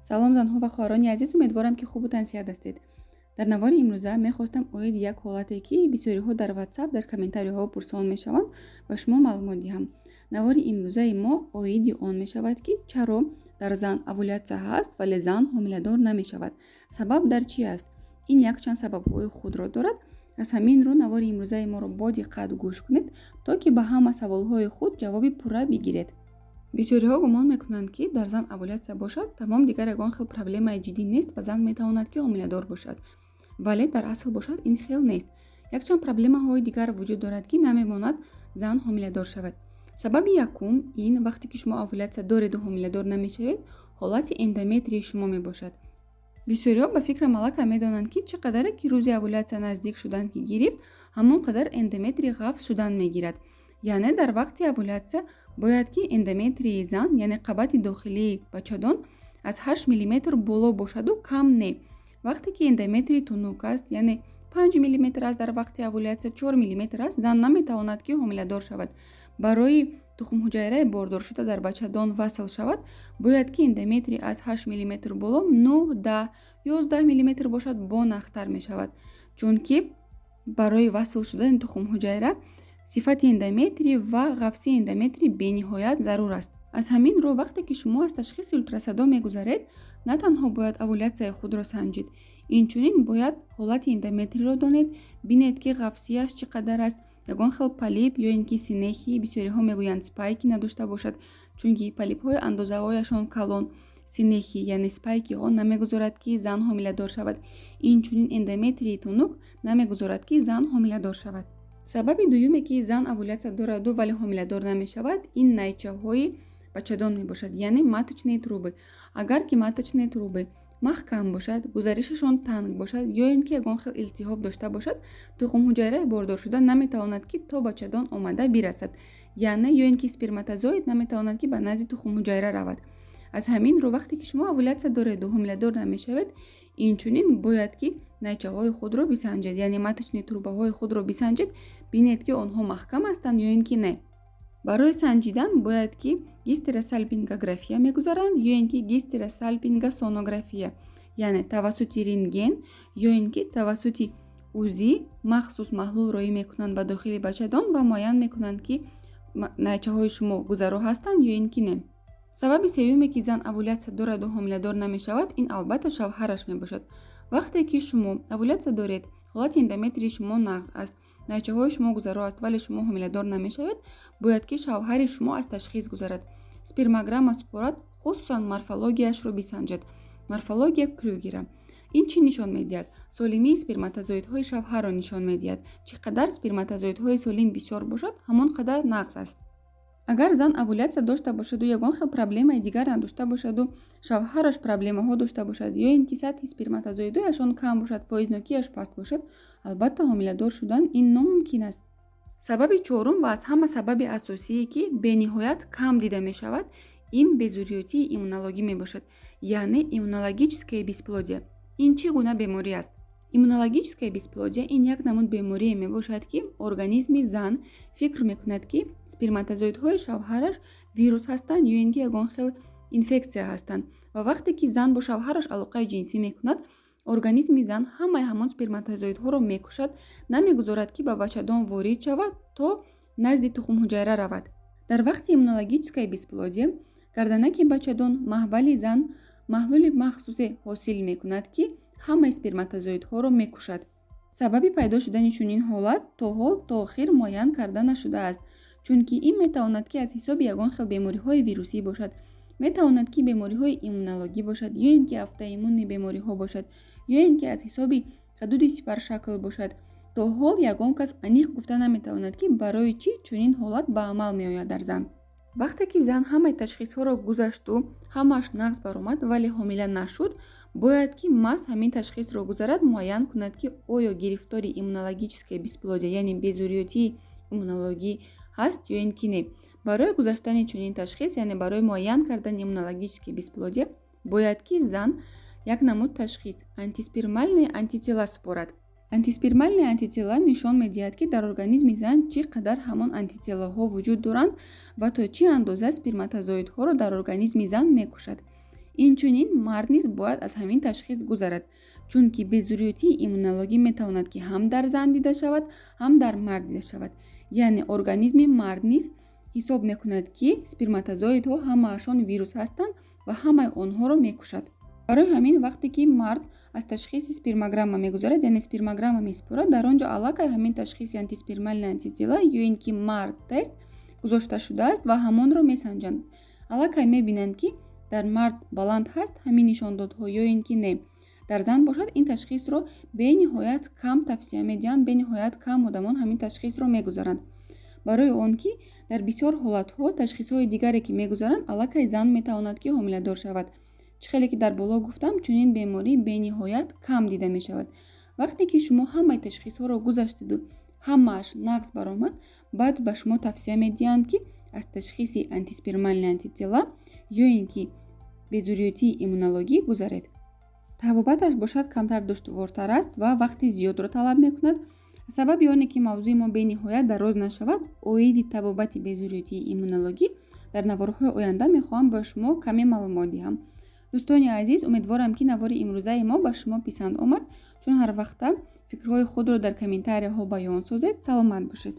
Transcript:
Салом, занҳо ва хоҳарони азиз! Умедворам, ки хубу тансиҳат ҳастед. Дар навори имрӯза мехостам оиди як ҳолате, ки бисёриҳо дар Ватсап, дар комментариҳо пурсон мешаванд, ба шумо маълумот диҳам. Навори имрӯзаи мо оиди он мешавад, ки чаро дар зан овулятсия ҳаст, вале зан ҳомиладор намешавад, сабаб дар чӣ аст. Ин якчанд сабабҳои худро дорад. Аз ҳамин рӯ навори имрӯзаи моро бо диққат гӯш кунед, то ки ба ҳама саволҳои худ ҷавоби пурра бигиред. Бисёриҳо гумон мекунанд, ки дар зан овулятсия бошад, тамом, дигар ягон хел проблемаи ҷиддӣ нест ва зан метавонад, ки ҳомиладор бошад. Вале дар асл бошад, ин хел нест. Якчанд проблемаҳои дигар вуҷуд дорад, ки намемонад зан ҳомиладор шавад. Сабаби якум ин вақте ки шумо овулятсия дореду ҳомиладор намешавед, ҳолати эндометрии шумо мебошад. Бисёриҳо ба фикрам аллакай медонанд, ки чӣ қадаре ки рӯзи овулятсия наздик шудан ки гирифт, ҳамон қадар эндометрий ғафз шудан мегирад. Яъне дар вақти овулятсия бояд, ки эндометрии зан, яъне қабати дохилии бачадон, аз 8 миллиметр боло бошаду кам не. Вақте ки эндометрий тунук аст, яъне 5 миллиметр аст, дар вақти овулятсия 4 миллиметр аст, зан наметавонад, ки ҳомиладор шавад. Барои тухмҳуҷайраи бордоршуда дар бачадон васл шавад, бояд, ки эндометрий аз 8 миллиметр боло, 9, 10, 11 миллиметр бошад, бо нағзтар мешавад, чунки барои васл шудани тухмҳуҷайра сифати эндометрий ва ғафсии эндометрий бениҳоят зарур аст. Аз ҳамин рӯ, вақте ки шумо аз ташхиси ултрасадо мегузаред, на танҳо бояд овулятсияи худро санҷид, инчунин бояд ҳолати эндометрийро донед, бинед, ки ғафсияш чӣ қадар аст, ягон хел полип ё ин ки синехии, бисёриҳо мегӯянд, спайки надошта бошад, чунки полипҳои андозаҳояшон калон, синехии, яъне спайкиҳо намегузорад, ки зан ҳомиладор шавад. Инчунин эндометрии тунук намегузорад, ки зан ҳомиладор шавад. Сабаби дуюме, ки зан овулятсия дораду, вале ҳомиладор намешавад, ин найчаҳои бачадон мебошад, яъне маточные трубы. Агар ки маточные трубы маҳкам бошад, гузаришашон танг бошад ё ин ки ягон хел илтиҳоб дошта бошад, тухмҳуҷайраи бордоршуда наметавонад, ки то бачадон омада бирасад, яъне ё ин ки сперматозоид наметавонад, ки ба назди тухмҳуҷайра равад. Аз ҳамин рӯ, вақте ки шумо овулятсия дореду ҳомиладор намешавед, инчунин бояд, ки найчаҳои худро бисанҷед, яъне маточные трубаҳои худро бисанҷед, бинед, ки онҳо маҳкам ҳастанд ё ин ки не. Барои санҷидан бояд, ки гистеросальпингография мегузаранд ё ин ки гистеросальпингосонография, яъне тавассути рентген ё ин ки тавассути УЗИ махсус маҳлул роӣ мекунанд ба дохили бачадон ва муайян мекунанд, ки найчаҳои шумо гузаро ҳастанд ё ин ки не. Сабаби сеюме, ки зан овулятсия дораду ҳомиладор намешавад, ин албатта шавҳараш мебошад. Вақте ки шумо овулятсия доред, ҳолати эндометрии шумо нағз аст, найчаҳои шумо гузаро аст, вале шумо ҳомиладор намешавед, бояд, ки шавҳари шумо аз ташхис гузарад, спермограмма супорад, хусусан морфологияшро бисанҷад, морфология Крюгера. Ин чӣ нишон медиҳад? Солимии сперматозоидҳои шавҳарро нишон медиҳад. Чӣ қадар сперматозоидҳои солим бисёр бошад, ҳамон қадар нағз аст. Агар зан овулятсия дошта бошаду ягон хел проблемаи дигар надошта бошаду шавҳараш проблемаҳо дошта бошад ё ин ки сатҳи сперматозоидҳояшон кам бошад, фоизнокиаш паст бошад, албатта, ҳомиладор шудан ин номумкин аст. Сабаби чорум ва аз ҳама сабаби асосие, ки бениҳоят кам дида мешавад, ин безурётии иммунологӣ мебошад, яъне иммунологическое бесплодие. Ин чӣ гуна беморӣ аст? Иммунологическое бесплодие ин як намуд беморие мебошад, ки организми зан фикр мекунад, ки сперматозоидҳои шавҳараш вирус ҳастанд ё ин ки ягон хел инфексия ҳастанд, ва вақте ки зан бо шавҳараш алоқаи ҷинсӣ мекунад, организми зан ҳамаи ҳамон сперматозоидҳоро мекушад, намегузорад, ки ба бачадон ворид шавад, то назди тухмҳуҷайра равад. Дар вақти иммунологическое бесплодие гарданаки бачадон, маҳбали зан маҳлули махсусе ҳосил мекунад, ки ҳамаи сперматозоидҳоро мекушад. Сабаби пайдо шудани чунин ҳолат то ҳол то охир муайян карда нашудааст, чунки ин метавонад, ки аз ҳисоби ягон хел бемориҳои вирусӣ бошад, метавонад, ки бемориҳои иммунологӣ бошад ё ин ки автоиммунный бемориҳо бошад, ё ин ки аз ҳисоби ғадуди сипаршакл бошад. То ҳол ягон кас аниқ гуфта наметавонад, ки барои чӣ чунин ҳолат ба амал меояд дар зан. Вақте ки зан ҳамаи ташхисҳоро гузашту ҳамааш нағз баромад, вале ҳомила нашуд, бояд, ки маҳз ҳамин ташхисро гузарад, муайян кунад, ки оё гирифтори иммунологическое бесплодие, яъне безурётии иммунологӣ ҳаст ё ин ки не. Барои гузаштани чунин ташхис, яъне барои муайян кардани иммунологическое бесплодие, бояд, ки зан як намуд ташхис, антиспермальные антитела супорад. Антиспермальные антитела нишон медиҳад, ки дар организми зан чӣ қадар ҳамон антителаҳо вуҷуд доранд ва то чӣ андоза сперматозоидҳоро дар организми зан мекушад. Инчунин мард низ бояд аз ҳамин ташхис гузарад, чунки безурётии иммунологӣ метавонад, ки ҳам дар зан дида шавад, ҳам дар мард дида шавад. Яъне организми мард низ ҳисоб мекунад, ки сперматозоидҳо ҳамаашон вирус ҳастанд ва ҳамаи онҳоро мекушад. Барои ҳамин, вақте ки мард аз ташхиси спермограмма мегузарад, яъне спермограмма месупорад, дар он ҷо аллакай ҳамин ташхиси антиспермальные антитела ё ин ки мард тест гузошта шудааст ва ҳамонро месанҷанд. Аллакай мебинанд, ки дар мард баланд ҳаст ҳамин нишондодҳо ё ин ки не. Дар зан бошад, ин ташхисро бениҳоят кам тавсия медиҳанд, бениҳоят кам одамон ҳамин ташхисро мегузаранд, барои он ки дар бисёр ҳолатҳо ташхисҳои дигаре ки мегузаранд, аллакай зан метавонад, ки ҳомиладор шавад. Чӣ хеле ки дар боло гуфтам, чунин беморӣ бениҳоят кам дида мешавад. Вақте ки шумо ҳамаи ташхисҳоро гузаштеду ҳамааш нағз баромад, баъд ба шумо тавсия медиҳанд, ки аз ташхиси антиспермальные антитела ё ин ки безурётии иммунологӣ гузаред. Табобаташ бошад, камтар душвортар аст ва вақти зиёдро талаб мекунад. Сабаби оне ки мавзӯи мо бениҳоят дароз нашавад, оиди табобати безурётии иммунологӣ дар наворҳои оянда мехоҳам ба шумо каме маълумот диҳам. Дӯстони азиз, умедворам, ки навори имрӯзаи мо ба шумо писанд омад. Чун ҳар вақта, фикрҳои худро дар комментарияҳо баён созед. Саломат бошед.